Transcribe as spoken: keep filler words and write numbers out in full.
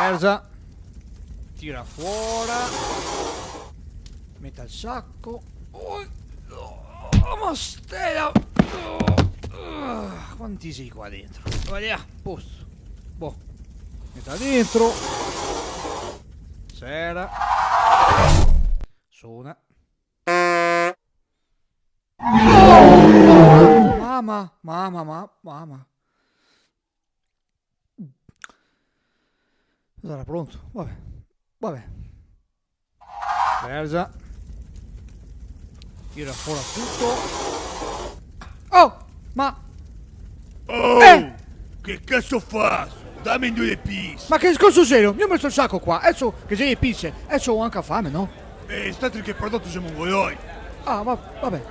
Verza. Tira fora. Meta el saco. Oh, oh, ma stela. Quanti sei qua dentro? Via, a posto. Boh. Meta dentro. Sera. Sona. Oh, mama, mama, ma-, mama. Sarà pronto? Vabè. Vabè. Verza. Tira fora tuto. Oh, ma... Oh! Eh! Che caso faso? Dame due pizze! Ma che discorso serio? Mi go meso el saco qua, deso che xe le pizze, deso go anca fame, no? E st'altri che prodoto xe mongoloide? Ah, va, vabè.